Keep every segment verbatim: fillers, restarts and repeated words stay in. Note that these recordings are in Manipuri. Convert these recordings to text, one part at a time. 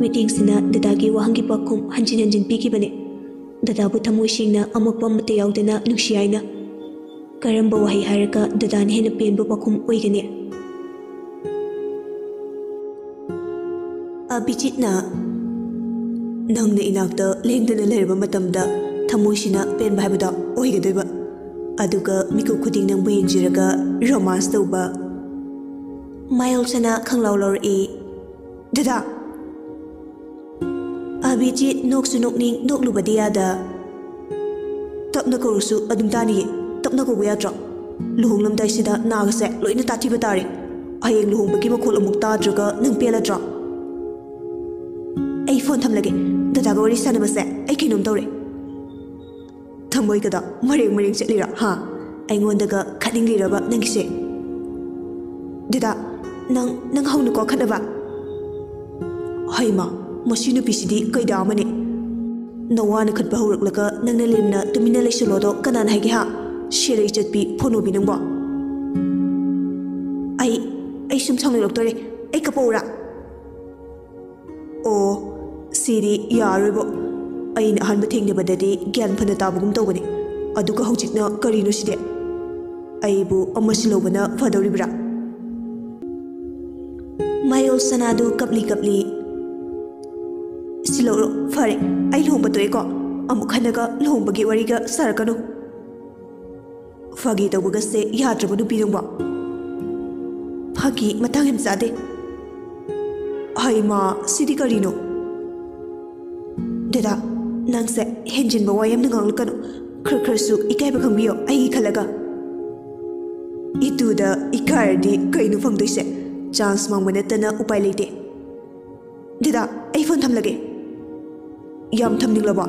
ꯃꯤꯠꯌꯦꯡꯁꯤꯅ ꯗꯗꯥꯒꯤ ꯋꯥꯍꯪꯒꯤ ꯄꯥꯎꯈꯨꯝ ꯍꯟꯖꯤꯟ ꯍꯟꯖꯤꯟ ꯄꯤꯈꯤꯕꯅꯤ꯫ ꯗꯗꯥꯕꯨ ꯊꯃꯣꯏ ꯁꯦꯡꯅ ꯑꯃꯣꯠꯄ ꯑꯃꯠꯇ ꯌꯥꯎꯗꯅ ꯅꯨꯡꯁꯤ ꯍꯥꯏꯅ꯫ ꯀꯔꯝꯕ ꯋꯥꯍꯩ ꯍꯥꯏꯔꯒ ꯗꯗꯥꯅ ꯍꯦꯟꯅ ꯄꯦꯟꯕ ꯄꯥꯎꯈꯨꯝ ꯑꯣꯏꯒꯅꯤ? ꯑꯕꯤꯖꯤꯠꯅ, "ꯅꯪꯅ ꯏꯅꯥꯛꯇ ꯂꯦꯡꯗꯅ ꯂꯩꯔꯕ ꯃꯇꯝꯗ ꯊꯃꯣꯏꯁꯤꯅ ꯄꯦꯟꯕ ꯍꯥꯏꯕꯗꯣ ꯑꯣꯏꯒꯗꯣꯏꯕ꯫ ꯑꯗꯨꯒ ꯃꯤꯀꯨꯞ ꯈꯨꯗꯤꯡ ꯅꯪꯕꯨ ꯌꯦꯡꯖꯔꯒ ꯔꯣꯃꯥꯟꯁ ꯇꯧꯕ꯫" ꯃꯥꯌꯣꯜꯁꯅꯥ ꯈꯪꯂꯥꯎ ꯂꯥꯎꯔꯛꯏ, "ꯗꯗꯥ!" ꯑꯕꯤꯖꯤꯠ ꯅꯣꯛꯁꯨ ꯅꯣꯛꯅꯤꯡ, ꯅꯣꯛꯂꯨꯕꯗꯤ ꯌꯥꯗ꯫ "ꯇꯞꯅ ꯀꯧꯔꯁꯨ ꯑꯗꯨꯝ ꯇꯥꯅꯤꯌꯦ꯫ ꯇꯞꯅ ꯀꯧꯕ ꯌꯥꯗ꯭ꯔꯣ? ꯂꯨꯍꯣꯡꯂꯝꯗꯥꯏꯁꯤꯗ ꯅꯥꯒꯁꯦ ꯂꯣꯏꯅ ꯇꯥꯊꯤꯕ ꯇꯥꯔꯦ꯫ ꯍꯌꯦꯡ ꯂꯨꯍꯣꯡꯕꯒꯤ ꯃꯈꯣꯜ ꯑꯃꯨꯛ ꯇꯥꯗ꯭ꯔꯒ ꯅꯪ ꯄꯦꯜꯂꯗ꯭ꯔꯣ?" "ꯑꯩ ꯐꯣꯟ ꯊꯝꯂꯒꯦ꯫ ꯗꯗꯥꯒ ꯋꯥꯔꯤ ꯁꯥꯟꯅꯕꯁꯦ ꯑꯩ ꯀꯩꯅꯣꯝ ꯇꯧꯔꯦ꯫ ꯊꯃꯣꯏꯒꯗ ꯃꯔꯦꯡ ꯃꯔꯦꯡ ꯆꯠꯂꯤꯔꯥ, ꯍꯥ? ꯑꯩꯉꯣꯟꯗꯒ ꯈꯠꯅꯤꯡꯂꯤꯔꯕ ꯅꯪꯒꯤꯁꯦ? ꯗꯗꯥ, ꯅꯪ, ꯅꯪ ꯍꯧꯅꯀꯣ ꯈꯠꯅꯕ?" "ꯍꯩꯃꯥ, ꯃꯁꯤ ꯅꯨꯄꯤꯁꯤꯗꯤ ꯀꯩꯗꯥ ꯑꯃꯅꯤ꯫ ꯅꯋꯥꯅ ꯈꯠꯄ ꯍꯧꯔꯛꯂꯒ ꯅꯪꯅ ꯂꯦꯝꯅ ꯇꯨꯃꯤꯟꯅ ꯂꯩꯁꯜꯂꯣꯗꯣ ꯀꯅꯥꯅ ꯍꯥꯏꯒꯦ, ꯍꯥ? ꯁꯦꯔꯩ ꯆꯠꯄꯤ ꯐꯣꯟꯅꯨꯕꯤ ꯅꯪꯕꯣ!" "ꯑꯩ, ꯑꯩ ꯁꯨꯝ ꯁꯥꯎꯅꯤꯡꯂꯛꯇꯣꯔꯦ꯫ ꯑꯩ ꯀꯞꯄꯛꯎꯔꯥ?" "ꯑꯣ, ꯁꯤꯗꯤ ꯌꯥꯔꯣꯏꯕꯣ꯫ ꯑꯩꯅ ꯑꯍꯥꯟꯕ ꯊꯦꯡꯅꯕꯗꯗꯤ ꯒ꯭ꯌꯥꯟ ꯐꯅ ꯇꯥꯕꯒꯨꯝ ꯇꯧꯕꯅꯤ꯫ ꯑꯗꯨꯒ ꯍꯧꯖꯤꯛꯅ ꯀꯔꯤꯅꯣ ꯁꯤꯗꯤ? ꯑꯩꯕꯨ ꯑꯃ ꯁꯤꯜꯍꯧꯕꯅ ꯐꯗꯧꯔꯤꯕ꯭ꯔꯥ?" ꯃꯌꯣꯜ ꯁꯅꯥꯗꯨ ꯀꯞꯂꯤ ꯀꯞꯂꯤ, "ꯁꯤꯜꯍꯧꯔꯣ, ꯐꯔꯦ, ꯑꯩ ꯂꯨꯍꯣꯡꯕ ꯇꯣꯛꯑꯦꯀꯣ꯫ ꯑꯃꯨꯛ ꯍꯟꯅꯒ ꯂꯨꯍꯣꯡꯕꯒꯤ ꯋꯥꯔꯤꯒ ꯁꯥꯔꯛꯀꯅꯨ꯫ ꯐꯥꯒꯤ ꯇꯧꯕꯒꯁꯦ ꯌꯥꯗ꯭ꯔꯕ ꯅꯨꯄꯤ ꯅꯪꯕꯣ꯫ ꯐꯥꯒꯤ ꯃꯇꯥꯡ ꯌꯥꯝ ꯆꯥꯗꯦ꯫ ꯍꯩꯃꯥ, ꯁꯤꯗꯤ ꯀꯔꯤꯅꯣ? ꯗꯗꯥ, ꯅꯪꯁꯦ ꯍꯦꯟꯖꯤꯟꯕ ꯋꯥ ꯌꯥꯝꯅ ꯉꯥꯡꯂꯛꯀꯅꯨ꯫ ꯈꯔ ꯈꯔꯁꯨ ꯏꯀꯥꯏꯕ ꯈꯪꯕꯤꯌꯣ ꯑꯩꯒꯤ ꯈꯜꯂꯒ꯫ ꯏꯇꯨꯗ ꯏꯀꯥꯏꯔꯗꯤ ꯀꯩꯅꯣ ꯐꯪꯗꯣꯏꯁꯦ? ꯆꯥꯟꯁ ꯃꯥꯡꯕ ꯅꯠꯇꯅ ꯎꯄꯥꯏ ꯂꯩꯇꯦ꯫ ꯗꯗꯥ, ꯑꯩ ꯐꯣꯟ ꯊꯝꯂꯒꯦ꯫" "ꯌꯥꯝ ꯊꯝꯅꯤꯡꯂꯕꯣ?"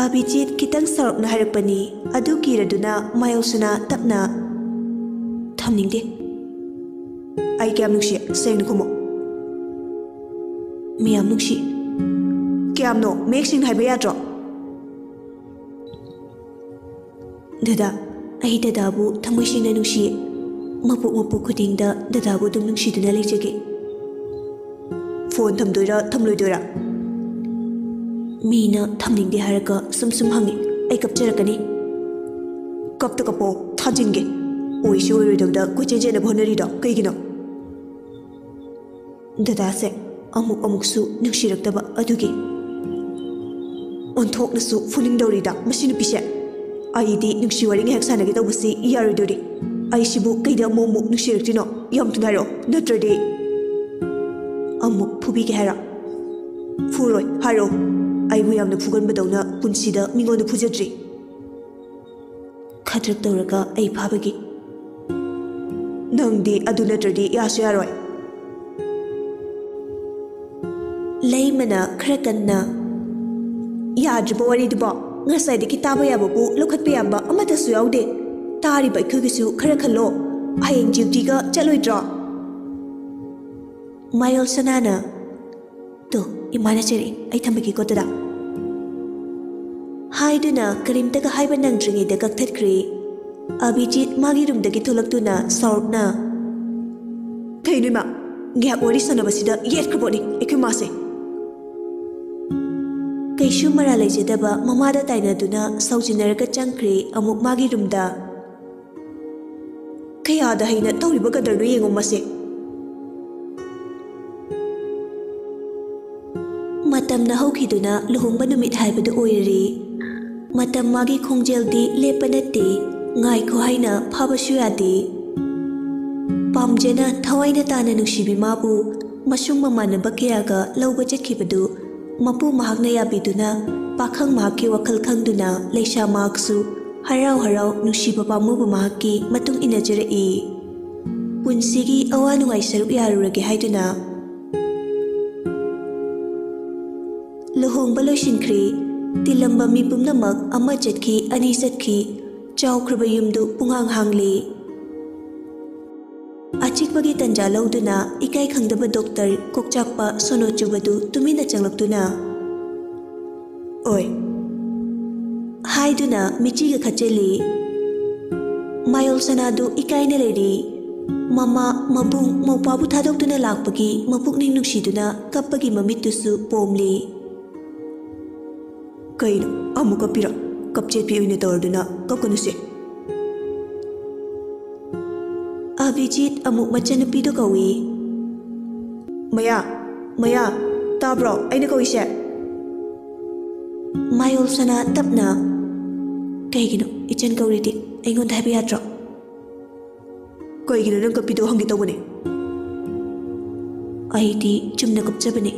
ꯑꯕꯤꯖꯤꯠ ꯈꯤꯇꯪ ꯁꯥꯎꯔꯞꯅ ꯍꯥꯏꯔꯛꯄꯅꯤ꯫ ꯑꯗꯨ ꯀꯤꯔꯗꯨꯅ ꯃꯥꯌꯣꯜꯁꯅꯥ ꯇꯞꯅ, "ꯊꯝꯅꯤꯡꯗꯦ꯫" "ꯑꯩ ꯀꯌꯥꯝ ꯅꯨꯡꯁꯤ, ꯁꯦꯡꯅ ꯈꯨꯝꯃꯣ꯫" "ꯃꯌꯥꯝ ꯅꯨꯡꯁꯤ꯫" "ꯀꯌꯥꯝꯅꯣ? ꯃꯌꯦꯛ ꯁꯦꯡꯅ ꯍꯥꯏꯕ ꯌꯥꯗ꯭ꯔꯣ?" "ꯗꯗꯥ, ꯑꯩ ꯗꯗꯥꯕꯨ ꯊꯃꯣꯏ ꯁꯦꯡꯅ ꯅꯨꯡꯁꯤꯌꯦ꯫ ꯃꯄꯣꯛ ꯃꯄꯣꯛ ꯈꯨꯗꯤꯡꯗ ꯗꯗꯥꯕꯨ ꯑꯗꯨꯝ ꯅꯨꯡꯁꯤꯗꯨꯅ ꯂꯩꯖꯒꯦ꯫" ꯐꯣꯟ ꯊꯝꯗꯣꯏꯔꯥ ꯊꯝꯂꯣꯏꯗꯣꯏꯔꯥ? ꯃꯤꯅ ꯊꯝꯅꯤꯡꯗꯦ ꯍꯥꯏꯔꯒ ꯁꯨꯝ ꯁꯨꯝ ꯍꯪꯉꯤ꯫ ꯑꯩ ꯀꯞꯆꯔꯛꯀꯅꯤ꯫ ꯀꯞꯇ ꯀꯞꯄꯣ, ꯊꯥꯖꯤꯟꯒꯦ꯫ ꯑꯣꯏꯁꯨ ꯑꯣꯏꯔꯣꯏꯗꯕꯗ ꯀꯣꯏꯆꯦꯟ ꯆꯦꯟꯅꯕ ꯍꯣꯠꯅꯔꯤꯗꯣ ꯀꯩꯒꯤꯅꯣ? ꯗꯗꯥꯁꯦ ꯑꯃꯨꯛ ꯑꯃꯨꯛꯁꯨ ꯅꯨꯡꯁꯤꯔꯛꯇꯕ ꯑꯗꯨꯒꯤ꯫ ꯑꯣꯟꯊꯣꯛꯅꯁꯨ ꯐꯨꯅꯤꯡꯗꯧꯔꯤꯗ ꯃꯁꯤ ꯅꯨꯄꯤꯁꯦ꯫ ꯑꯩꯗꯤ ꯅꯨꯡꯁꯤ ꯋꯥꯔꯤ ꯉꯥꯏꯍꯥꯛ ꯁꯥꯟꯅꯒꯦ ꯇꯧꯕꯁꯤ ꯌꯥꯔꯣꯏꯗꯣꯔꯤ꯫ ꯑꯩꯁꯤꯕꯨ ꯀꯩꯗ ꯑꯃꯨꯛ ꯑꯃꯨꯛ ꯅꯨꯡꯁꯤꯔꯛꯇ꯭ꯔꯤꯅꯣ? ꯌꯥꯝ ꯊꯨꯅ ꯍꯥꯏꯔꯛꯑꯣ, ꯅꯠꯇ꯭ꯔꯗꯤ꯫ ꯑꯃꯨꯛ ꯐꯨꯕꯤꯒꯦ ꯍꯥꯏꯔꯣ? ꯐꯨꯔꯣꯏ, ꯍꯥꯏꯔꯛꯑꯣ꯫ ꯑꯩꯕꯨ ꯌꯥꯝꯅ ꯐꯨꯒꯟꯕꯗꯧꯅ ꯄꯨꯟꯁꯤꯗ ꯃꯤꯉꯣꯟꯗ ꯐꯨꯖꯗ꯭ꯔꯤ꯫ ꯈꯗ꯭ꯔꯛ ꯇꯧꯔꯒ ꯑꯩ ꯐꯥꯕꯒꯤ꯫ ꯅꯪꯗꯤ ꯑꯗꯨ ꯅꯠꯇ꯭ꯔꯗꯤ ꯌꯥꯁꯨ ꯌꯥꯔꯣꯏ꯫ ꯂꯩꯃꯅ ꯈꯔ ꯀꯟꯅ, "ꯌꯥꯗ꯭ꯔꯤꯕ ꯋꯥꯔꯤꯗꯨꯕꯣ? ꯉꯁꯥꯏꯗꯒꯤ ꯇꯥꯕ ꯌꯥꯕꯕꯨ ꯂꯧꯈꯠꯄ ꯌꯥꯕ ꯑꯃꯠꯇꯁꯨ ꯌꯥꯎꯗꯦ꯫ ꯇꯥꯔꯤꯕ ꯑꯩꯈꯣꯏꯒꯤꯁꯨ ꯈꯔ ꯈꯜꯂꯣ꯫ ꯍꯌꯦꯡ ꯗ꯭ꯌꯨꯇꯤꯒ ꯆꯠꯂꯣꯏꯗ꯭ꯔꯣ?" ꯃꯥꯌꯣꯜ ꯁꯅꯥꯅ, "ꯇꯣ, ꯏꯃꯥꯅ ꯆꯩꯔꯛꯏ, ꯑꯩ ꯊꯝꯕꯒꯤꯀꯣ ꯗꯗꯥ," ꯍꯥꯏꯗꯨꯅ ꯀꯔꯤꯝꯇꯒ ꯍꯥꯏꯕ ꯅꯪꯗ꯭ꯔꯤꯉꯩꯗ ꯀꯛꯊꯠꯈ꯭ꯔꯦ꯫ ꯑꯚꯤꯖꯤꯠ ꯃꯥꯒꯤ ꯔꯨꯝꯗꯒꯤ ꯊꯣꯛꯂꯛꯇꯨꯅ ꯁꯥꯎꯔꯞꯅ, "ꯀꯩꯅꯣ ꯏꯃꯥ? ꯉꯥꯏꯍꯥꯛ ꯋꯥꯔꯤ ꯁꯥꯟꯅꯕꯁꯤꯗ ꯌꯦꯠꯈ꯭ꯔ ꯄꯣꯠꯅꯤ ꯑꯩꯈꯣꯏ ꯃꯥꯁꯦ!" ꯀꯩꯁꯨ ꯃꯔꯥ ꯂꯩꯖꯗꯕ ꯃꯃꯥꯗ ꯇꯥꯏꯅꯗꯨꯅ ꯁꯥꯎꯖꯤꯟꯅꯔꯒ ꯆꯪꯈ꯭ꯔꯦ ꯑꯃꯨꯛ ꯃꯥꯒꯤ ꯔꯨꯝꯗ꯫ ꯀꯌꯥꯗ ꯍꯩꯅ ꯇꯧꯔꯤꯕ ꯀꯗꯔꯅꯣ ꯌꯦꯡꯉꯣ ꯃꯁꯦ꯫ ꯃꯇꯝꯅ ꯍꯧꯈꯤꯗꯨꯅ ꯂꯨꯍꯣꯡꯕ ꯅꯨꯃꯤꯠ ꯍꯥꯏꯕꯗꯨ ꯑꯣꯏꯔꯦ꯫ ꯃꯇꯝ ꯃꯥꯒꯤ ꯈꯣꯡꯖꯦꯜꯗꯤ ꯂꯦꯞꯄ ꯅꯠꯇꯦ, ꯉꯥꯏꯈꯣ ꯍꯥꯏꯅ ꯐꯥꯕꯁꯨ ꯌꯥꯗꯦ꯫ ꯄꯥꯝꯖꯅ ꯊꯋꯥꯏꯅ ꯇꯥꯅ ꯅꯨꯡꯁꯤꯕꯤ ꯃꯥꯕꯨ ꯃꯁꯨꯡ ꯃꯃꯥꯟꯅꯕ ꯀꯌꯥꯒ ꯂꯧꯕ ꯆꯠꯈꯤꯕꯗꯨ ꯃꯄꯨ ꯃꯍꯥꯛꯅ ꯌꯥꯕꯤꯗꯨꯅ ꯄꯥꯈꯪ ꯃꯍꯥꯛꯀꯤ ꯋꯥꯈꯜ ꯈꯪꯗꯨꯅ ꯂꯩꯁꯥ ꯃꯍꯥꯛꯁꯨ ꯍꯔꯥꯎ ꯍꯔꯥꯎ ꯅꯨꯡꯁꯤꯕ ꯄꯥꯝꯃꯨꯕ ꯃꯍꯥꯛꯀꯤ ꯃꯇꯨꯡ ꯏꯟꯅꯖꯔꯛꯏ꯫ ꯄꯨꯟꯁꯤꯒꯤ ꯑꯋꯥ ꯅꯨꯡꯉꯥꯏ ꯁꯔꯨꯛ ꯌꯥꯔꯨꯔꯒꯦ ꯍꯥꯏꯗꯨꯅ꯫ ꯂꯨꯍꯣꯡꯕ ꯂꯣꯏꯁꯤꯟꯈ꯭ꯔꯦ꯫ ꯇꯤꯜꯂꯝꯕ ꯃꯤ ꯄꯨꯝꯅꯃꯛ ꯑꯃ ꯆꯠꯈꯤ, ꯑꯅꯤ ꯆꯠꯈꯤ꯫ ꯆꯥꯎꯈ꯭ꯔꯕ ꯌꯨꯝꯗꯨ ꯄꯨꯡꯍꯥꯡ ꯍꯥꯡꯂꯤ꯫ ꯑꯆꯤꯛꯄꯒꯤ ꯇꯟꯖꯥ ꯂꯧꯗꯨꯅ ꯏꯀꯥꯏ ꯈꯪꯗꯕ ꯗꯣꯛꯇꯔ ꯀꯣꯛꯆꯥꯛꯄ ꯁꯣꯅꯣ ꯆꯨꯕꯗꯨ ꯇꯨꯃꯤꯟꯅ ꯆꯪꯂꯛꯇꯨꯅ, "ꯑꯣꯏ," ꯍꯥꯏꯗꯨꯅ ꯃꯤꯆꯤꯒ ꯈꯠꯆꯤꯜꯂꯤ꯫ ꯃꯥꯌꯣꯜ ꯁꯅꯥꯗꯨ ꯏꯀꯥꯏꯅ ꯂꯩꯔꯤ꯫ ꯃꯃꯥ, ꯃꯕꯨꯡ, ꯃꯧꯄ꯭ꯋꯥꯕꯨ ꯊꯥꯗꯣꯛꯇꯨꯅ ꯂꯥꯛꯄꯒꯤ ꯃꯄꯨꯛꯅꯤꯡ ꯅꯨꯡꯁꯤꯗꯨꯅ ꯀꯞꯄꯒꯤ ꯃꯃꯤꯠꯇꯨꯁꯨ ꯄꯣꯝꯂꯤ꯫ ꯀꯩꯅꯣ, ꯑꯃꯨꯛ ꯀꯞꯄꯤꯔꯣ? ꯀꯞꯆꯦꯠꯄꯤ ꯑꯣꯏꯅ ꯇꯧꯔꯗꯨꯅ ꯀꯞꯀꯅꯨꯁꯦ꯫ ꯑꯚꯤꯖꯤꯠ ꯑꯃꯨꯛ ꯃꯆꯟꯅꯨꯄꯤꯗꯨ ꯀꯧꯏ꯫ ꯃꯌꯥ, ꯃꯌꯥ, ꯇꯥꯕ꯭ꯔꯣ ꯑꯩꯅ ꯀꯧꯏꯁꯦ? ꯃꯥꯌꯣꯜ ꯁꯅꯥ ꯇꯞꯅ, "ꯀꯩꯒꯤꯅꯣ ꯏꯆꯟ ꯀꯧꯔꯤꯗꯤ? ꯑꯩꯉꯣꯟꯗ ꯍꯥꯏꯕ ꯌꯥꯗ꯭ꯔꯣ?" "ꯀꯩꯒꯤꯅꯣ ꯅꯪ ꯀꯞꯄꯤꯗꯣ ꯍꯪꯒꯦ ꯇꯧꯕꯅꯦ꯫" "ꯑꯩꯗꯤ ꯆꯨꯝꯅ ꯀꯞꯆꯕꯅꯦ꯫"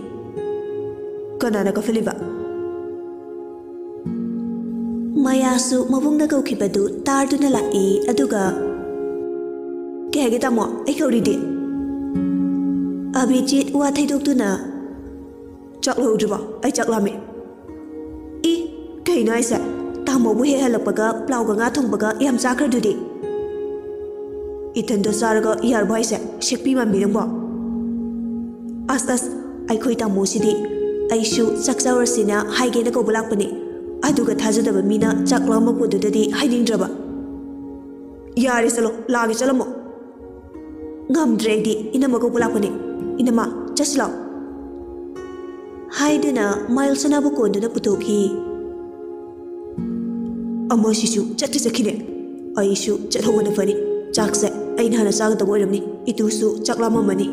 "ꯀꯅꯥꯅ ꯀꯞꯍꯜꯂꯤꯕ?" ꯃꯌꯥꯁꯨ ꯃꯕꯨꯡꯅ ꯀꯧꯈꯤꯕꯗꯨ ꯇꯥꯔꯗꯨꯅ ꯂꯥꯛꯏ, ꯑꯗꯨꯒ, "ꯀꯩ ꯍꯥꯏꯒꯦ ꯇꯥꯃꯣ, ꯑꯩ ꯀꯧꯔꯤꯗꯤ?" ꯑꯚꯤꯖꯤꯠ ꯋꯥ ꯊꯩꯗꯣꯛꯇꯨꯅ, "ꯆꯥꯛ ꯂꯧꯍꯧꯗ꯭ꯔꯤꯕꯣ? ꯑꯩ ꯆꯥꯛ ꯂꯥꯝꯃꯦ꯫" "ꯏ, ꯀꯩꯅꯣ ꯍꯥꯏꯁꯦ? ꯇꯥꯃꯣꯕꯨ ꯍꯦꯛ ꯍꯜꯂꯛꯄꯒ ꯄ꯭ꯂꯥꯎꯒ ꯉꯥ ꯊꯣꯡꯕꯒ ꯌꯥꯝ ꯆꯥꯈ꯭ꯔꯗꯨꯗꯤ?" "ꯏꯊꯟꯇ ꯆꯥꯔꯒ ꯌꯥꯔꯕꯣ ꯍꯥꯏꯁꯦ, ꯁꯦꯛꯄꯤ ꯃꯥꯟꯕꯤ ꯅꯪꯕꯣ?" "ꯑꯁ, ꯑꯁ, ꯑꯩꯈꯣꯏ ꯇꯥꯃꯣꯁꯤꯗꯤ ꯑꯩꯁꯨ ꯆꯥꯛ ꯆꯥꯔꯨꯔꯁꯤꯅ ꯍꯥꯏꯒꯦꯅ ꯀꯧꯕ ꯂꯥꯛꯄꯅꯦ, ꯑꯗꯨꯒ ꯊꯥꯖꯗꯕ ꯃꯤꯅ ꯆꯥꯛ ꯂꯥꯝꯃꯛꯄꯗꯨꯗꯗꯤ ꯍꯥꯏꯅꯤꯡꯗ꯭ꯔꯕ꯫" "ꯌꯥꯔꯦ, ꯆꯠꯂꯣ, ꯂꯥꯛꯑꯒꯦ, ꯆꯠꯂꯝꯃꯣ꯫" "ꯉꯝꯗ꯭ꯔꯦ ꯑꯩꯗꯤ, ꯏꯅꯝꯃ ꯀꯧꯕ ꯂꯥꯛꯄꯅꯦ꯫ ꯏꯅꯝꯃ, ꯆꯠꯁꯤ ꯂꯥꯛꯑꯣ꯫" ꯍꯥꯏꯗꯨꯅ ꯃꯥꯌꯣꯜ ꯁꯅꯥꯕꯨ ꯀꯣꯟꯗꯨꯅ ꯄꯨꯊꯣꯛꯈꯤ꯫ "ꯑꯃꯁꯤꯁꯨ ꯆꯠꯇ ꯆꯠꯈꯤꯅꯦ꯫ ꯑꯩꯁꯨ ꯆꯠꯍꯧꯕꯅ ꯐꯅꯤ꯫ ꯆꯥꯛꯁꯦ ꯑꯩꯅ ꯍꯥꯟꯅ ꯆꯥꯒꯗꯕ ꯑꯣꯏꯔꯝꯅꯤ꯫ ꯏꯇꯨꯁꯨ ꯆꯥꯛ ꯂꯥꯝꯃꯝꯃꯅꯤ꯫"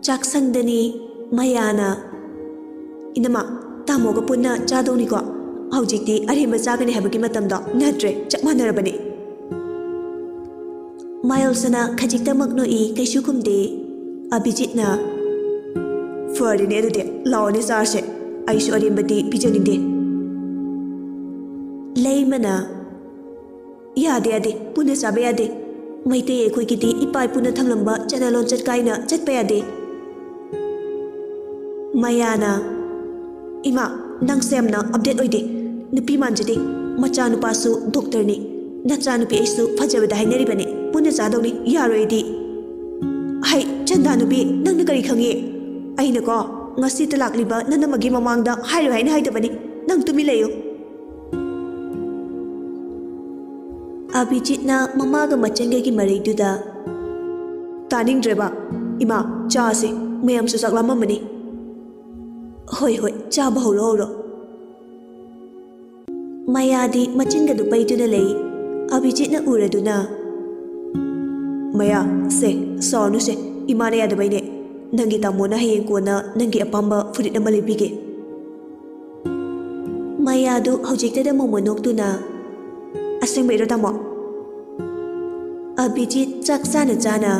ꯆꯥꯛꯁꯪꯗꯅꯤ ꯃꯌꯥꯅ, "ꯏꯅꯝꯃ, ꯇꯥꯃꯣꯒ ꯄꯨꯟꯅ ꯆꯥꯗꯧꯅꯤꯀꯣ꯫ ꯍꯧꯖꯤꯛꯇꯤ ꯑꯔꯦꯝꯕ ꯆꯥꯒꯅꯤ ꯍꯥꯏꯕꯒꯤ ꯃꯇꯝꯗꯣ ꯅꯠꯇ꯭ꯔꯦ, ꯆꯞ ꯃꯥꯟꯅꯔꯕꯅꯦ꯫" ꯃꯥꯌꯣꯜꯁꯅꯥ ꯈꯖꯤꯛꯇꯃꯛ ꯅꯣꯛꯏ, ꯀꯩꯁꯨ ꯈꯨꯝꯗꯦ꯫ ꯑꯚꯤꯖꯤꯠꯅ, "ꯐꯔꯦꯅꯦ ꯑꯗꯨꯗꯤ, ꯂꯥꯛꯑꯣꯅꯦ ꯆꯥꯔꯁꯦ꯫ ꯑꯩꯁꯨ ꯑꯔꯦꯝꯕꯗꯤ ꯄꯤꯖꯅꯤꯡꯗꯦ꯫" ꯂꯩꯃꯅ, "ꯌꯥꯗꯦ, ꯌꯥꯗꯦ, ꯄꯨꯟꯅ ꯆꯥꯕ ꯌꯥꯗꯦ꯫ ꯃꯩꯇꯩ ꯑꯩꯈꯣꯏꯒꯤꯗꯤ ꯏꯄꯥ ꯏꯄꯨꯅ ꯊꯝꯂꯝꯕ ꯆꯠꯅ ꯂꯣꯟꯆꯠ ꯀꯥꯏꯅ ꯆꯠꯄ ꯌꯥꯗꯦ꯫" ꯃꯌꯥꯅ, "ꯏꯃꯥ, ꯅꯪꯁꯦ ꯌꯥꯝꯅ ꯑꯞꯗꯦꯠ ꯑꯣꯏꯗꯦ꯫ ꯅꯨꯄꯤ ꯃꯥꯟꯖꯗꯦ꯫ ꯃꯆꯥꯅꯨꯄꯥꯁꯨ ꯗꯣꯛꯇꯔꯅꯤ꯫ ꯅꯆꯥꯅꯨꯄꯤ ꯑꯩꯁꯨ ꯐꯖꯕꯗ ꯍꯥꯏꯅꯔꯤꯕꯅꯤ꯫ ꯄꯨꯟꯅ ꯆꯥꯗꯧꯅꯤ꯫ ꯌꯥꯔꯣꯏ ꯑꯩꯗꯤ꯫" "ꯍꯩ, ꯆꯟꯗꯥ ꯅꯨꯄꯤ, ꯅꯪꯅ ꯀꯔꯤ ꯈꯪꯉꯤ? ꯑꯩꯅꯀꯣ, ꯉꯁꯤꯇ ꯂꯥꯛꯂꯤꯕ ꯅꯅꯝꯃꯒꯤ ꯃꯃꯥꯡꯗ ꯍꯥꯏꯔꯣꯏ ꯍꯥꯏꯅ ꯍꯥꯏꯗꯕꯅꯤ꯫ ꯅꯪ ꯇꯨꯃꯤꯟ ꯂꯩꯌꯨ꯫" ꯑꯚꯤꯖꯤꯠꯅ ꯃꯃꯥꯒ ꯃꯆꯟꯒꯒꯤ ꯃꯔꯩꯗꯨꯗ, "ꯇꯥꯅꯤꯡꯗ꯭ꯔꯦꯕ꯫ ꯏꯃꯥ, ꯆꯥꯁꯦ꯫ ꯃꯌꯥꯝꯁꯨ ꯆꯥꯛ ꯂꯥꯝꯃꯝꯃꯅꯤ꯫ ꯍꯣꯏ, ꯍꯣꯏ, ꯆꯥꯕ ꯍꯧꯔꯣ, ꯍꯧꯔꯣ꯫" ꯃꯌꯥꯗꯤ ꯃꯆꯤꯟꯒꯗꯨ ꯄꯩꯗꯨꯅ ꯂꯩ꯫ ꯑꯚꯤꯖꯤꯠꯅ ꯎꯔꯗꯨꯅ, "ꯃꯌꯥ, ꯁꯦ, ꯁꯥꯎꯔꯅꯨꯁꯦ꯫ ꯏꯃꯥꯅ ꯌꯥꯗꯕꯩꯅꯦ꯫ ꯅꯪꯒꯤ ꯇꯥꯃꯣꯅ ꯍꯌꯦꯡ ꯀꯣꯟꯅ ꯅꯪꯒꯤ ꯑꯄꯥꯝꯕ ꯐꯨꯔꯤꯠ ꯑꯃ ꯂꯩꯕꯤꯒꯦ꯫" ꯃꯌꯥꯗꯨ ꯍꯧꯖꯤꯛꯇꯗ ꯃꯣꯃꯣ ꯅꯣꯛꯇꯨꯅ, "ꯑꯁꯦꯡꯕꯩꯔꯣ, ꯇꯥꯃꯣ?" ꯑꯚꯤꯖꯤꯠ ꯆꯥꯛ ꯆꯥꯅ ꯆꯥꯅ,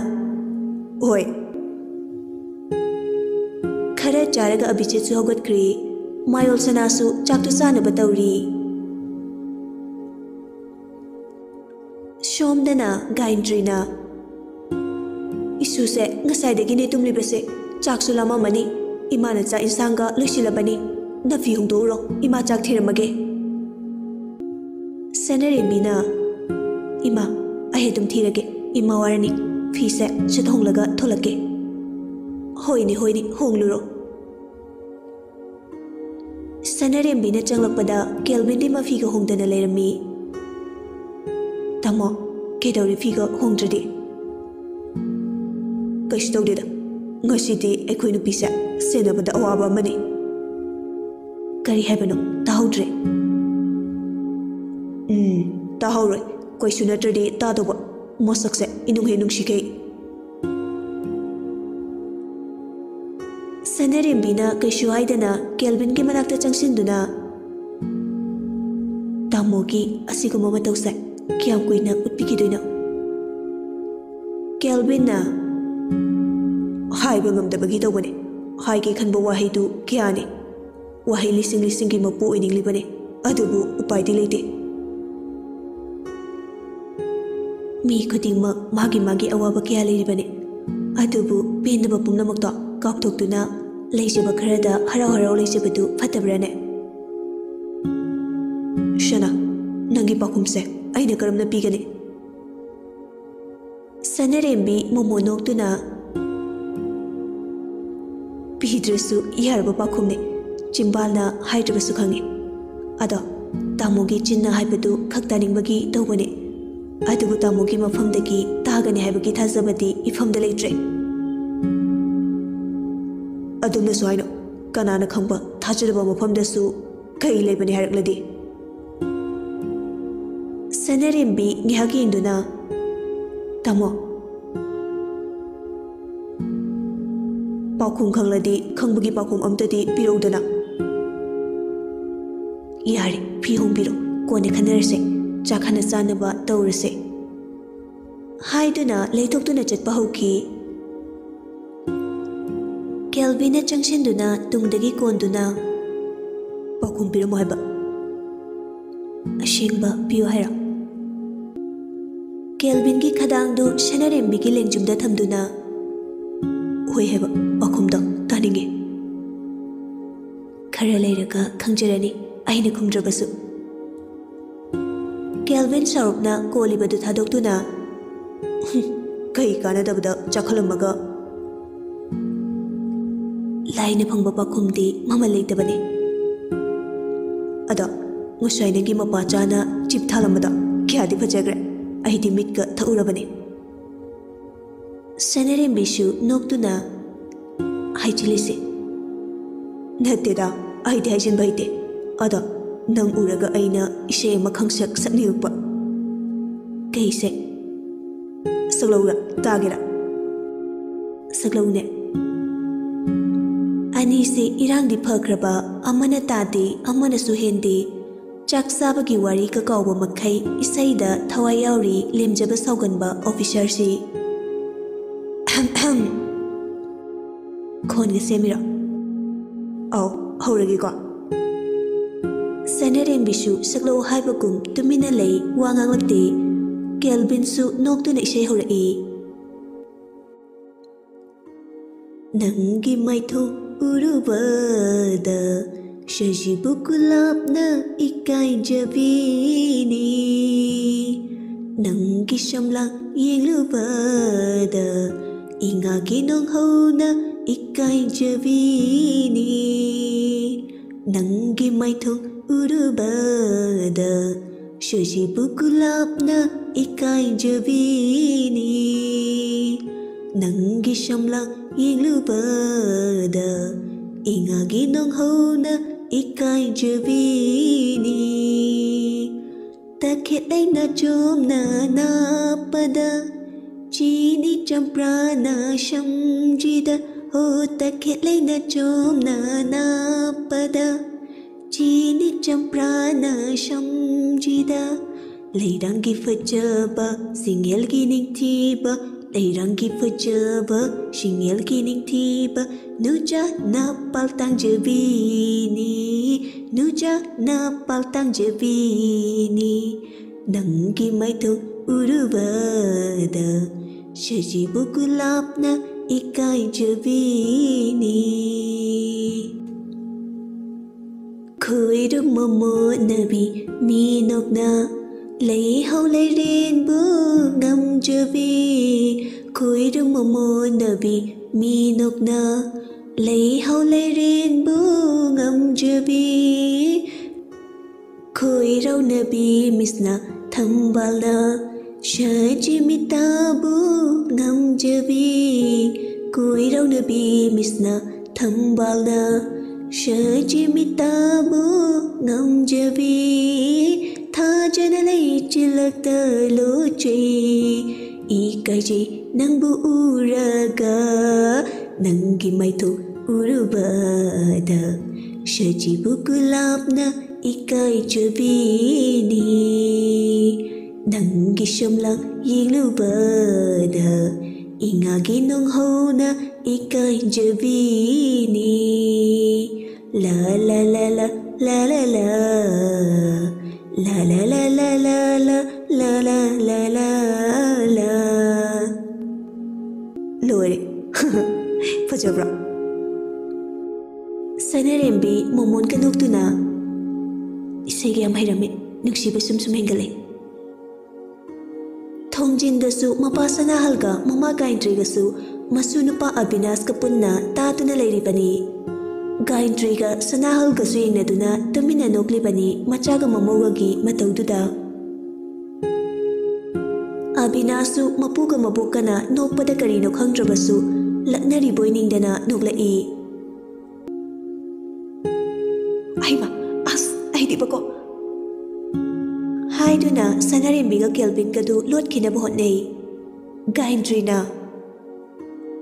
"ꯍꯣꯏ꯫" ꯈꯔ ꯆꯥꯔꯒ ꯑꯚꯤꯖꯤꯠꯁꯨ ꯍꯧꯒꯠꯈ꯭ꯔꯦ꯫ ꯃꯥꯌꯣꯜ ꯁꯅꯥꯁꯨ ꯆꯥꯛꯇꯨ ꯆꯥꯅꯕ ꯇꯧꯔꯤ꯫ ꯁꯣꯝꯗꯅ ꯒꯥꯌꯟꯇ꯭ꯔꯤꯅ, "ꯏꯁꯨꯁꯦ ꯉꯁꯥꯏꯗꯒꯤꯅꯦ ꯇꯨꯝꯂꯤꯕꯁꯦ꯫ ꯆꯥꯛꯁꯨ ꯂꯥꯝꯃꯝꯃꯅꯤ꯫ ꯏꯃꯥꯅ ꯆꯥꯛ ꯏꯟꯁꯥꯡꯒ ꯂꯣꯏꯁꯤꯜꯂꯕꯅꯤ꯫ ꯅꯪ ꯐꯤ ꯍꯣꯡꯗꯣꯛꯎꯔꯣ, ꯏꯃꯥ ꯆꯥꯛ ꯊꯤꯔꯝꯃꯒꯦ꯫" ꯁꯅꯔꯦꯝꯕꯤꯅ, "ꯏꯃꯥ, ꯑꯩ ꯑꯗꯨꯝ ꯊꯤꯔꯒꯦ꯫ ꯏꯃꯥ ꯋꯥꯔꯅꯤ꯫ ꯐꯤꯁꯦ ꯁꯤꯠ ꯍꯣꯡꯂꯒ ꯊꯣꯛꯂꯛꯀꯦ꯫" "ꯍꯣꯏꯅꯦ, ꯍꯣꯏꯅꯦ, ꯍꯣꯡꯂꯨꯔꯣ꯫" ꯁꯅꯔꯦꯝꯕꯤꯅ ꯆꯪꯂꯛꯄꯗ ꯀꯦꯜꯚꯤꯟꯗꯤ ꯃꯐꯤꯒ ꯍꯣꯡꯗꯅ ꯂꯩꯔꯝꯃꯤ꯫ "ꯇꯥꯃꯣ, ꯀꯩꯗꯧꯔꯤ ꯐꯤꯒ ꯍꯣꯡꯗ꯭ꯔꯗꯤ?" "ꯀꯩꯁꯨ ꯇꯧꯗꯦꯗ꯫ ꯉꯁꯤꯗꯤ ꯑꯩꯈꯣꯏ ꯅꯨꯄꯤꯁꯦ ꯁꯦꯟꯅꯕꯗ ꯑꯋꯥꯕ ꯑꯃꯅꯤ꯫" "ꯀꯔꯤ ꯍꯥꯏꯕꯅꯣ? ꯇꯥꯍꯧꯗ꯭ꯔꯦ꯫" "ꯎꯝ, ꯇꯥꯍꯧꯔꯣꯏ꯫ ꯀꯩꯁꯨ ꯅꯠꯇ꯭ꯔꯗꯤ ꯇꯥꯗꯧꯕ꯫ ꯃꯁꯛꯁꯦ ꯏꯅꯨꯡ ꯍꯦꯛ ꯅꯨꯡꯁꯤꯈꯩ꯫" ꯁꯅꯔꯦꯝꯕꯤꯅ ꯀꯩꯁꯨ ꯍꯥꯏꯗꯅ ꯀꯦꯜꯚꯤꯟꯒꯤ ꯃꯅꯥꯛꯇ ꯆꯪꯁꯤꯟꯗꯨꯅ, "ꯇꯥꯃꯣꯒꯤ ꯑꯁꯤꯒꯨꯝꯕ ꯃꯇꯧꯁꯦ ꯀꯌꯥꯝ ꯀꯨꯏꯅ ꯎꯠꯄꯤꯈꯤꯗꯣꯏꯅꯣ?" ꯀꯦꯜꯚꯤꯟꯅ, "ꯍꯥꯏꯕ ꯉꯝꯗꯕꯒꯤ ꯇꯧꯕꯅꯦ꯫ ꯍꯥꯏꯒꯦ ꯈꯟꯕ ꯋꯥꯍꯩꯗꯨ ꯀꯌꯥꯅꯤ꯫ ꯋꯥꯍꯩ ꯂꯤꯁꯤꯡ ꯂꯤꯁꯤꯡꯒꯤ ꯃꯄꯨ ꯑꯣꯏꯅꯤꯡꯂꯤꯕꯅꯤ, ꯑꯗꯨꯕꯨ ꯎꯄꯥꯏꯗꯤ ꯂꯩꯇꯦ꯫" ꯃꯤ ꯈꯨꯗꯤꯡꯃꯛ ꯃꯥꯒꯤ ꯃꯥꯒꯤ ꯑꯋꯥꯕ ꯀꯌꯥ ꯂꯩꯔꯤꯕꯅꯤ, ꯑꯗꯨꯕꯨ ꯄꯦꯟꯗꯕ ꯄꯨꯝꯅꯃꯛꯇꯣ ꯀꯥꯎꯊꯣꯛꯇꯨꯅ ꯂꯩꯖꯕ ꯈꯔꯗ ꯍꯔꯥꯎ ꯍꯔꯥꯎ ꯂꯩꯖꯕꯗꯨ ꯐꯠꯇꯕ꯭ꯔꯥꯅꯦ? ꯁꯅꯥ, ꯅꯪꯒꯤ ꯄꯥꯎꯈꯨꯝꯁꯦ ꯑꯩꯅ ꯀꯔꯝꯅ ꯄꯤꯒꯅꯤ? ꯁꯅꯔꯦꯝꯕꯤ ꯃꯣꯃꯣ ꯅꯣꯛꯇꯨꯅ, "ꯄꯤꯗ꯭ꯔꯁꯨ ꯌꯥꯔꯕ ꯄꯥꯎꯈꯨꯝꯅꯤ꯫ ꯆꯤꯝꯕꯥꯜꯅ ꯍꯥꯏꯗ꯭ꯔꯕꯁꯨ ꯈꯪꯉꯤ꯫ ꯑꯗꯣ ꯇꯥꯃꯣꯒꯤ ꯆꯤꯟꯅ ꯍꯥꯏꯕꯗꯨ ꯈꯛ ꯇꯥꯅꯤꯡꯕꯒꯤ ꯇꯧꯕꯅꯤ꯫ ꯑꯗꯨꯕꯨ ꯇꯥꯃꯣꯒꯤ ꯃꯐꯝꯗꯒꯤ ꯇꯥꯒꯅꯤ ꯍꯥꯏꯕꯒꯤ ꯊꯥꯖꯕꯗꯤ ꯏꯐꯝꯗ ꯂꯩꯇ꯭ꯔꯦ꯫ ꯑꯗꯨꯝꯅꯁꯨ ꯍꯥꯏꯅꯣ, ꯀꯅꯥꯅ ꯈꯪꯕ, ꯊꯥꯖꯗꯕ ꯃꯐꯝꯗꯁꯨ ꯀꯩ ꯂꯩꯕꯅꯤ ꯍꯥꯏꯔꯛꯂꯗꯤ? ꯁꯅꯔꯦꯝꯕꯤ ꯉꯥꯏꯍꯥꯛ ꯌꯦꯡꯗꯨꯅ, "ꯇꯥꯃꯣ, ꯄꯥꯎꯈꯨꯝ ꯈꯪꯂꯗꯤ ꯈꯪꯕꯒꯤ ꯄꯥꯎꯈꯨꯝ ꯑꯝꯇꯗꯤ ꯄꯤꯔꯧꯗꯅ꯫" "ꯌꯥꯔꯦ, ꯐꯤ ꯍꯣꯡꯕꯤꯔꯣ, ꯀꯣꯟꯅ ꯈꯟꯅꯔꯁꯦ, ꯆꯥꯛ ꯍꯥꯟꯅ ꯆꯥꯅꯕ ꯇꯧꯔꯁꯦ," ꯍꯥꯏꯗꯨꯅ ꯂꯩꯊꯣꯛꯇꯨꯅ ꯆꯠꯄ ꯍꯧꯈꯤ꯫ ꯀꯦꯜꯕꯤꯟꯅ ꯆꯪꯁꯤꯟꯗꯨꯅ ꯇꯨꯡꯗꯒꯤ ꯀꯣꯟꯗꯨꯅ, "ꯄꯥꯎꯈꯨꯝ ꯄꯤꯔꯝꯃꯣ ꯍꯥꯏꯕ꯫ ꯑꯁꯦꯡꯕ ꯄꯤꯌꯨ ꯍꯥꯏꯔꯣ?" ꯀꯦꯜꯕꯤꯟꯒꯤ ꯈꯗꯥꯡꯗꯨ ꯁꯅꯔꯦꯝꯕꯤꯒꯤ ꯂꯦꯡꯖꯨꯝꯗ ꯊꯝꯗꯨꯅ, "ꯍꯣꯏ ꯍꯥꯏꯕ ꯄꯥꯎꯈꯨꯝꯗꯣ ꯇꯥꯅꯤꯡꯉꯦ꯫" "ꯈꯔ ꯂꯩꯔꯒ ꯈꯪꯖꯔꯅꯤ, ꯑꯩꯅ ꯈꯨꯝꯗ꯭ꯔꯕꯁꯨ꯫" ꯀꯦꯜꯕꯤꯟ ꯁꯥꯎꯔꯞꯅ ꯀꯣꯜꯂꯤꯕꯗꯨ ꯊꯥꯗꯣꯛꯇꯨꯅ, "ꯍꯨꯝ, ꯀꯩ ꯀꯥꯟꯅꯗꯕꯗ ꯆꯥꯛꯈꯠꯂꯝꯃꯒ?" "ꯂꯥꯏꯅ ꯐꯪꯕ ꯄꯥꯎꯈꯨꯝꯗꯤ ꯃꯃꯜ ꯂꯩꯇꯕꯅꯤ꯫ ꯑꯗꯣ ꯉꯁꯥꯏ ꯅꯪꯒꯤ ꯃꯄꯥ ꯆꯥꯅ ꯆꯤꯞ ꯊꯥꯜꯂꯝꯕꯗꯣ ꯀꯌꯥꯗꯤ ꯐꯖꯈ꯭ꯔꯦ, ꯑꯩꯗꯤ ꯃꯤꯠꯀ ꯊꯛꯎꯔꯕꯅꯤ꯫" ꯁꯅꯔꯦꯝꯕꯤꯁꯨ ꯅꯣꯛꯇꯨꯅ, "ꯍꯥꯏꯖꯤꯜꯂꯤꯁꯦ꯫" "ꯅꯠꯇꯦꯗ, ꯑꯩꯗꯤ ꯍꯥꯏꯖꯤꯟꯕ ꯍꯩꯇꯦ꯫ ꯑꯗꯣ ꯅꯪ ꯎꯔꯒ ꯑꯩꯅ ꯏꯁꯩ ꯑꯃ ꯈꯪꯁꯛ ꯁꯛꯅꯤꯡꯉꯛꯄ꯫" "ꯀꯩ ꯏꯁꯩ?" "ꯁꯛꯂꯛꯎꯔꯥ, ꯇꯥꯒꯦꯔꯥ?" "ꯁꯛꯂꯛꯎꯅꯦ꯫" ꯑꯅꯤꯁꯦ ꯏꯔꯥꯡꯗꯤ ꯐꯈ꯭ꯔꯕ, ꯑꯃꯅ ꯇꯥꯗꯦ, ꯑꯃꯅꯁꯨ ꯍꯦꯟꯗꯦ꯫ ꯆꯥꯛ ꯆꯥꯕꯒꯤ ꯋꯥꯔꯤ ꯀꯀꯥꯎꯕ ꯃꯈꯩ ꯏꯁꯩꯗ ꯊꯋꯥꯏ ꯌꯥꯎꯔꯤ ꯂꯦꯝꯖꯕ ꯁꯥꯎꯒꯟꯕ ꯑꯣꯐꯤꯁꯔꯁꯤ꯫ "ꯑꯍꯝ ꯑꯍꯝ꯫ ꯈꯣꯟꯒ ꯁꯦꯝꯃꯤꯔꯣ?" "ꯑꯧ, ꯍꯧꯔꯒꯦꯀꯣ꯫" ꯁꯅꯔꯦꯝꯕꯤꯁꯨ ꯁꯛꯂꯛꯑꯣ ꯍꯥꯏꯕꯒꯨꯝ ꯇꯨꯃꯤꯟꯅ ꯂꯩ, ꯋꯥ ꯉꯥꯡꯂꯛꯇꯦ꯫ ꯀꯦꯜꯕꯤꯟꯁꯨ ꯅꯣꯛꯇꯨꯅ ꯏꯁꯩ ꯍꯧꯔꯛꯏ꯫ ꯅꯪꯒꯤ ꯃꯥꯏꯊꯣꯡ ꯎꯔꯨꯕꯗ ꯁꯖꯤꯕꯨ ꯒꯨꯂꯥꯞꯅ ꯏꯀꯥꯏꯖꯕꯤꯅꯤ꯫ ꯅꯪꯒꯤ ꯁꯝꯂꯥꯡ ꯌꯦꯡꯂꯨꯕꯗ ꯏꯉꯥꯒꯤ ꯅꯣꯡꯍꯧꯅ ꯏꯀꯥꯏꯖꯕꯤꯅꯤ꯫ ꯅꯪꯒꯤ ꯃꯥꯏꯊꯣꯡ ꯎꯔꯨꯕꯗ ꯁꯖꯤꯕꯨ ꯒꯨꯂꯥꯞꯅ ꯏꯀꯥꯏꯖꯕꯤꯅꯤ꯫ ꯅꯪꯒꯤ ꯁꯝꯂꯥꯡ ꯌꯦꯡꯂꯨꯕꯗ ꯏꯉꯥꯒꯤ ꯅꯣꯡꯍꯧꯅ ꯏꯀꯥꯏꯖꯕꯤꯅꯤ꯫ ꯇꯈꯦꯠ ꯂꯩꯅ ꯆꯣꯝꯅ ꯅꯥꯞꯄꯗ ꯆꯤꯅꯤ ꯆꯝꯄ꯭ꯔꯥꯅ ꯁꯝꯖꯤꯗ꯫ ꯍꯣ, ꯇꯈꯦꯠ ꯂꯩꯅ ꯆꯣꯝꯅ ꯅꯥꯞꯄꯗ ꯆꯤꯅꯤ ꯆꯝꯄ꯭ꯔꯥꯅ ꯁꯝꯖꯤꯗ꯫ ꯂꯩꯔꯥꯡꯒꯤ ꯐꯖꯕ ꯁꯤꯡꯉꯦꯜꯒꯤ ꯅꯤꯡꯊꯤꯕ, ꯂꯩꯔꯥꯡꯒꯤ ꯐꯖꯕ ꯁꯤꯡꯉꯦꯜꯒꯤ ꯅꯤꯡꯊꯤꯕ, ꯅꯨꯖꯥꯅ ꯄꯥꯜꯇꯥꯡꯖꯕꯤꯅꯤ, ꯅꯨꯖꯥꯅ ꯄꯥꯜꯇꯥꯡꯖꯕꯤꯅꯤ꯫ ꯅꯪꯒꯤ ꯃꯥꯏꯊꯣꯡ ꯎꯔꯨꯕꯗ ꯁꯖꯤꯕꯨ ꯒꯨꯂꯥꯞꯅ ꯏꯀꯥꯏꯖꯕꯤꯅꯤ꯫ ꯈꯣꯏꯔꯨꯝ ꯃꯃꯣꯠꯅꯕꯤ ꯃꯤꯅꯣꯛꯅ ꯂꯩꯍꯧ ꯂꯩꯔꯦꯟꯕꯨ ꯉꯝꯖꯕꯤ꯫ ꯈꯣꯏꯔꯨꯝ ꯃꯃꯣꯠꯅꯕꯤ ꯃꯤꯅꯣꯛꯅ ꯂꯩꯍꯧ ꯂꯩꯔꯦꯟꯕꯨ ꯉꯝꯖꯕꯤ꯫ ꯈꯣꯏꯔꯧꯅꯕꯤ ꯃꯤꯁꯅ ꯊꯝꯕꯥꯜꯅ ꯁꯖꯤꯃꯤꯇꯥꯕꯨ ꯉꯝꯖꯕꯤ꯫ ꯈꯣꯏꯔꯧꯅꯕꯤ ꯃꯤꯁꯅ ꯊꯝꯕꯥꯜꯅ ꯁꯖꯤꯃꯤꯇꯥꯕꯨ ꯉꯝꯖꯕꯤ꯫ ꯊꯥꯖꯅ ꯂꯩꯆꯤꯜꯂꯛꯇ ꯂꯣꯆꯩ, ꯏꯀꯥꯏꯖꯩ ꯅꯪꯕꯨ ꯎꯔꯒ꯫ ꯅꯪꯒꯤ ꯃꯥꯏꯊꯣꯡ ꯎꯔꯨꯕꯗ ꯁꯖꯤꯕꯨ ꯒꯨꯂꯥꯞꯅ ꯏꯀꯥꯏꯖꯕꯤꯅꯤ꯫ ꯅꯪꯒꯤ ꯁꯝꯂꯥꯡ ꯌꯦꯡꯂꯨꯕꯗ ꯏꯉꯥꯒꯤ ꯅꯣꯡꯍꯧꯅ ꯏꯀꯥꯏꯖꯕꯤꯅꯤ꯫ ꯂꯥ ꯂꯥ ꯂꯥ ꯂꯥ ꯂꯥ ꯂꯥ ꯂꯥ꯫ ꯂꯥ ꯂꯥ ꯂꯥ ꯂꯥ ꯂꯥ ꯂꯥ꯫ ꯂꯣꯏꯔꯦ꯫ ꯐꯖꯕ꯭ꯔꯥ? ꯁꯅꯥꯔꯦꯝꯕꯤ ꯃꯣꯃꯣꯟꯒ ꯅꯣꯛꯇꯨꯅ, "ꯏꯁꯩꯒ ꯌꯥꯝ ꯍꯩꯔꯝꯃꯦ, ꯅꯨꯡꯁꯤꯕ ꯁꯨꯝ ꯁꯨꯝ ꯍꯦꯟꯒꯠꯂꯦ꯫" ꯊꯣꯡꯖꯤꯟꯗꯁꯨ ꯃꯄꯥ ꯁꯅꯥꯍꯜꯒ ꯃꯃꯥ ꯒꯥꯌꯇ꯭ꯔꯤꯒꯁꯨ ꯃꯁꯨ ꯅꯨꯄꯥ ꯑꯕꯤꯅꯥꯁꯀ ꯄꯨꯟꯅ ꯇꯥꯗꯨꯅ ꯂꯩꯔꯤꯕꯅꯤ꯫ ꯒꯥꯌꯟꯇ꯭ꯔꯤꯒ ꯁꯅꯥꯍꯜꯒꯁꯨ ꯌꯦꯡꯅꯗꯨꯅ ꯇꯨꯃꯤꯟꯅ ꯅꯣꯛꯂꯤꯕꯅꯤ ꯃꯆꯥꯒ ꯃꯃꯧꯒꯒꯤ ꯃꯇꯧꯗꯨꯗ꯫ ꯑꯕꯤꯅꯥꯁꯁꯨ ꯃꯄꯨꯒ ꯃꯕꯣꯛꯀꯅ ꯅꯣꯛꯄꯗ ꯀꯔꯤꯅꯣ ꯈꯪꯗ꯭ꯔꯕꯁꯨ ꯂꯛꯅꯔꯤꯕꯣꯏ ꯅꯤꯡꯗꯅ ꯅꯣꯛꯂꯛꯏ꯫ ꯑꯩꯃ, ꯑꯁ, ꯑꯩꯗꯤꯕꯀꯣ꯫ ꯍꯥꯏꯗꯨꯅ ꯁꯅꯥꯔꯦꯝꯕꯤꯒ ꯀꯦꯜꯕꯤꯟꯒꯗꯨ ꯂꯣꯠꯈꯤꯅꯕ ꯍꯣꯠꯅꯩ꯫ ꯒꯥꯌꯟꯇ꯭ꯔꯤꯅ,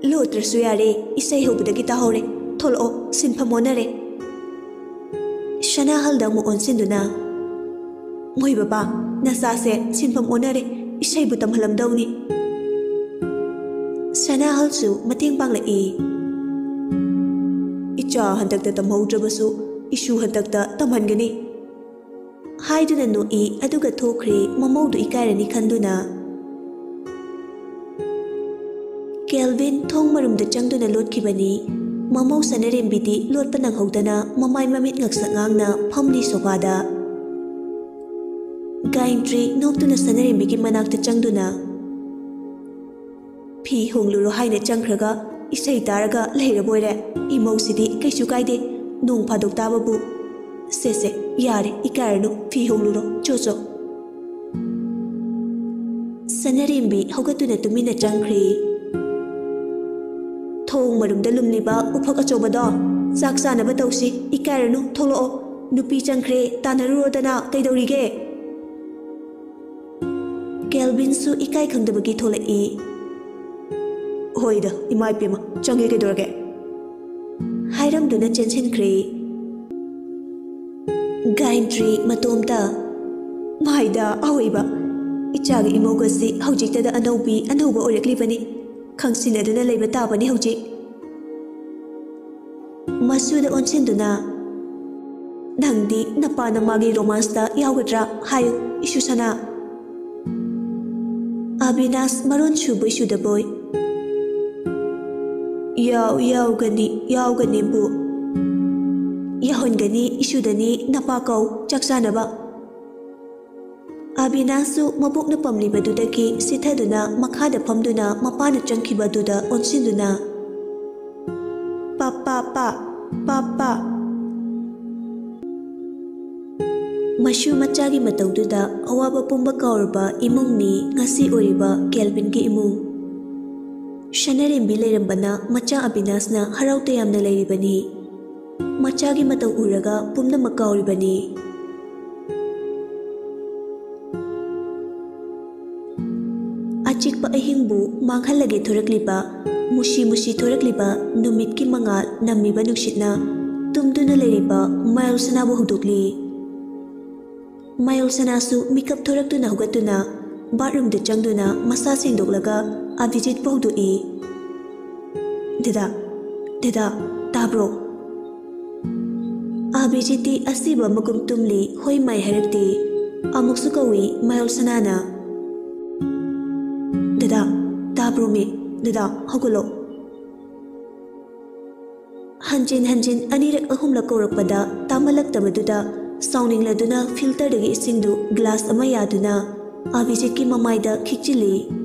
"ꯂꯣꯠꯇ꯭ꯔꯁꯨ ꯌꯥꯔꯦ, ꯏꯁꯩ ꯍꯧꯕꯗꯒꯤ ꯇꯥꯍꯧꯔꯦ꯫ ꯊꯣꯛꯂꯛꯑꯣ, ꯁꯤꯟꯐꯝ ꯑꯣꯟꯅꯔꯦ꯫" ꯁꯅꯥꯍꯜꯗ ꯑꯃꯨꯛ ꯑꯣꯟꯁꯤꯟꯗꯨꯅ, "ꯃꯣꯏ ꯕꯕꯥ, ꯅꯆꯥꯁꯦ ꯁꯤꯟꯐꯝ ꯑꯣꯟꯅꯔꯦ, ꯏꯁꯩꯕꯨ ꯇꯝꯍꯜꯂꯝꯗꯧꯅꯤ꯫" ꯁꯅꯥꯍꯜꯁꯨ ꯃꯇꯦꯡ ꯄꯥꯡꯂꯛꯏ꯫ "ꯏꯆꯥ ꯍꯟꯗꯛꯇ ꯇꯝꯍꯧꯗ꯭ꯔꯕꯁꯨ ꯏꯁꯨ ꯍꯟꯗꯛꯇ ꯇꯝꯍꯟꯒꯅꯤ꯫" ꯍꯥꯏꯗꯨꯅ ꯅꯣꯛꯏ, ꯑꯗꯨꯒ ꯊꯣꯛꯈ꯭ꯔꯦ, ꯃꯃꯧꯗꯨ ꯏꯀꯥꯏꯔꯅꯤ ꯈꯟꯗꯨꯅ꯫ ꯀꯦꯜꯕꯤꯟ ꯊꯣꯡ ꯃꯔꯨꯝꯗ ꯆꯪꯗꯨꯅ ꯂꯣꯠꯈꯤꯕꯅꯤ꯫ ꯃꯃꯧ ꯁꯅꯥꯔꯦꯝꯕꯤꯗꯤ ꯂꯣꯠꯄ ꯅꯪꯍꯧꯗꯅ ꯃꯃꯥꯏ ꯃꯃꯤꯠ ꯉꯛꯁꯛ ꯉꯥꯡꯅ ꯐꯝꯂꯤ ꯁꯣꯐꯥꯗ꯫ ꯒꯥꯌꯟꯇ꯭ꯔꯤ ꯅꯣꯛꯇꯨꯅ ꯁꯅꯥꯔꯦꯝꯕꯤꯒꯤ ꯃꯅꯥꯛꯇ ꯆꯪꯗꯨꯅ, "ꯐꯤ ꯍꯣꯡꯂꯨꯔꯣ ꯍꯥꯏꯅ ꯆꯪꯈ꯭ꯔꯒ ꯏꯁꯩ ꯇꯥꯔꯒ ꯂꯩꯔꯕꯣꯏꯔꯦ꯫ ꯏꯃꯧꯁꯤꯗꯤ ꯀꯩꯁꯨ ꯀꯥꯏꯗꯦ, ꯅꯣꯡ ꯐꯥꯗꯣꯛ ꯇꯥꯕꯕꯨ꯫ ꯁꯦ ꯁꯦ, ꯌꯥꯔꯦ, ꯏꯀꯥꯏꯔꯅꯨ, ꯐꯤ ꯍꯣꯡꯂꯨꯔꯣ, ꯆꯣ ꯆꯣ꯫" ꯁꯅꯥꯔꯦꯝꯕꯤ ꯍꯧꯒꯠꯇꯨꯅ ꯇꯨꯃꯤꯟꯅ ꯆꯪꯈ꯭ꯔꯦ꯫ "ꯊꯣꯡ ꯃꯔꯨꯝꯗ ꯂꯨꯝꯂꯤꯕ ꯎꯐꯛ ꯑꯆꯧꯕꯗꯣ, ꯆꯥꯛ ꯆꯥꯅꯕ ꯇꯧꯁꯤ, ꯏꯀꯥꯏꯔꯅꯨ, ꯊꯣꯛꯂꯛꯑꯣ꯫ ꯅꯨꯄꯤ ꯆꯪꯈ꯭ꯔꯦ, ꯇꯥꯟꯅꯔꯨꯔꯣꯗꯅ, ꯀꯩꯗꯧꯔꯤꯒꯦ?" ꯀꯦꯜꯕꯤꯟꯁꯨ ꯏꯀꯥꯏ ꯈꯪꯗꯕꯒꯤ ꯊꯣꯛꯂꯛꯏ꯫ "ꯍꯣꯏꯗ, ꯏꯃꯥ ꯏꯄꯦꯝꯃ, ꯆꯪꯉꯦ ꯀꯩꯗꯧꯔꯒꯦ?" ꯍꯥꯏꯔꯝꯗꯨꯅ ꯆꯦꯟꯁꯤꯟꯈ꯭ꯔꯦ꯫ ꯒꯥꯌꯟꯇ꯭ꯔꯤ ꯃꯇꯣꯝꯇ, "ꯃꯥꯏꯗ ꯑꯑꯣꯏꯕ, ꯏꯆꯥꯒ ꯏꯃꯧꯒꯁꯤ ꯍꯧꯖꯤꯛꯇꯗ ꯑꯅꯧꯕꯤ ꯑꯅꯧꯕ ꯑꯣꯏꯔꯛꯂꯤꯕꯅꯤ꯫ ꯈꯪꯁꯤꯟꯅꯗꯨꯅ ꯂꯩꯕ ꯇꯥꯕꯅꯤ ꯍꯧꯖꯤꯛ꯫" ꯃꯁꯨꯗ ꯑꯣꯟꯁꯤꯟꯗꯨꯅ, "ꯅꯪꯗꯤ ꯅꯄꯥ ꯅꯃꯥꯒꯤ ꯔꯣꯃꯥꯟꯁꯇ ꯌꯥꯎꯒꯗ꯭ꯔꯥ? ꯍꯥꯏꯌꯨ, ꯏꯁꯨ ꯁꯅꯥ꯫" ꯑꯕꯤꯅꯥꯁ ꯃꯔꯣꯟ ꯁꯨꯕꯣꯏ ꯁꯨꯗꯕꯣꯏ, "ꯌꯥꯎ, ꯌꯥꯎꯒꯅꯤ, ꯌꯥꯎꯒꯅꯤ, ꯕꯨ꯫ ꯌꯥꯎꯍꯟꯒꯅꯤ, ꯏꯁꯨꯗꯅꯤ, ꯅꯄꯥ ꯀꯧ, ꯆꯥꯛ ꯆꯥꯅꯕ꯫" ꯑꯕꯤꯅꯥꯁꯁꯨ ꯃꯕꯣꯛꯅ ꯄꯝꯂꯤꯕꯗꯨꯗꯒꯤ ꯁꯤꯊꯗꯨꯅ ꯃꯈꯥꯗ ꯐꯝꯗꯨꯅ ꯃꯄꯥꯅ ꯆꯪꯈꯤꯕꯗꯨꯗ ꯑꯣꯟꯁꯤꯟꯗꯨꯅ, "ꯄꯥ, ꯄꯥ, ꯄꯥ, "ꯄꯥꯄꯥ!" ꯃꯁꯨ ꯃꯆꯥꯒꯤ ꯃꯇꯧꯗꯨꯗ ꯑꯋꯥꯕ ꯄꯨꯝꯕ ꯀꯥꯎꯔꯕ ꯏꯃꯨꯡꯅꯤ ꯉꯁꯤ ꯑꯣꯏꯔꯤꯕ ꯀꯦꯜꯚꯤꯟꯒꯤ ꯏꯃꯨꯡ꯫ ꯁꯅꯥꯔꯦꯝꯕꯤ ꯂꯩꯔꯝꯕꯅ ꯃꯆꯥ ꯑꯕꯤꯅꯥꯁꯅ ꯍꯔꯥꯎ ꯇꯌꯥꯝꯅ ꯂꯩꯔꯤꯕꯅꯤ꯫ ꯃꯆꯥꯒꯤ ꯃꯇꯧ ꯎꯔꯒ ꯄꯨꯝꯅꯃꯛ ꯀꯥꯎꯔꯤꯕꯅꯤ꯫ ꯑꯆꯤꯛꯄ ꯑꯍꯤꯡꯕꯨ ꯃꯥꯡꯍꯜꯂꯒꯦ ꯊꯣꯔꯛꯂꯤꯕ, ꯃꯨꯁꯤ ꯃꯨꯁꯤ ꯊꯣꯔꯛꯂꯤꯕ ꯅꯨꯃꯤꯠꯀꯤ ꯃꯉꯥꯜ ꯅꯝꯃꯤꯕ ꯅꯨꯡꯁꯤꯠꯅ ꯇꯨꯝꯗꯨꯅ ꯂꯩꯔꯤꯕ ꯃꯌꯣꯜ ꯁꯅꯥꯕꯨ ꯍꯧꯗꯣꯛꯂꯤ꯫ ꯃꯌꯣꯜ ꯁꯅꯥꯁꯨ ꯃꯤꯀꯞ ꯊꯣꯔꯛꯇꯨꯅ ꯍꯧꯒꯠꯇꯨꯅ ꯕꯥꯠꯔꯨꯝꯗ ꯆꯪꯗꯨꯅ ꯃꯁꯥ ꯁꯦꯡꯗꯣꯛꯂꯒ ꯑꯚꯤꯖꯤꯠꯄꯨ ꯍꯧꯗꯣꯛꯏ꯫ "ꯗꯗꯥ, ꯗꯗꯥ, ꯇꯥꯕ꯭ꯔꯣ?" ꯑꯚꯤꯖꯤꯠꯇꯤ ꯑꯁꯤꯕ ꯃꯒꯨꯝ ꯇꯨꯝꯂꯤ, ꯍꯣꯏ ꯃꯥꯏ ꯍꯥꯏꯔꯛꯇꯦ꯫ ꯑꯃꯨꯛꯁꯨ ꯀꯧꯏ ꯃꯌꯣꯜ ꯁꯅꯥꯅ꯫ "ꯗꯗꯥ, ꯇꯥꯕ꯭ꯔꯣꯃꯤ? ꯗꯗꯥ, ꯍꯧꯒꯠꯂꯣ!" ꯍꯟꯖꯤꯟ ꯍꯟꯖꯤꯟ ꯑꯅꯤꯔꯛ ꯑꯍꯨꯝꯂꯛ ꯀꯧꯔꯛꯄꯗ ꯇꯥꯃꯜꯂꯛꯇꯕꯗꯨꯗ ꯁꯥꯎꯅꯤꯡꯂꯗꯨꯅ ꯐꯤꯜꯇꯔꯗꯒꯤ ꯏꯁꯤꯡꯗꯨ ꯒ꯭ꯂꯥꯁ ꯑꯃ ꯌꯥꯗꯨꯅ ꯑꯚꯤꯖꯤꯠꯀꯤ ꯃꯃꯥꯏꯗ ꯈꯤꯛꯆꯤꯜꯂꯤ꯫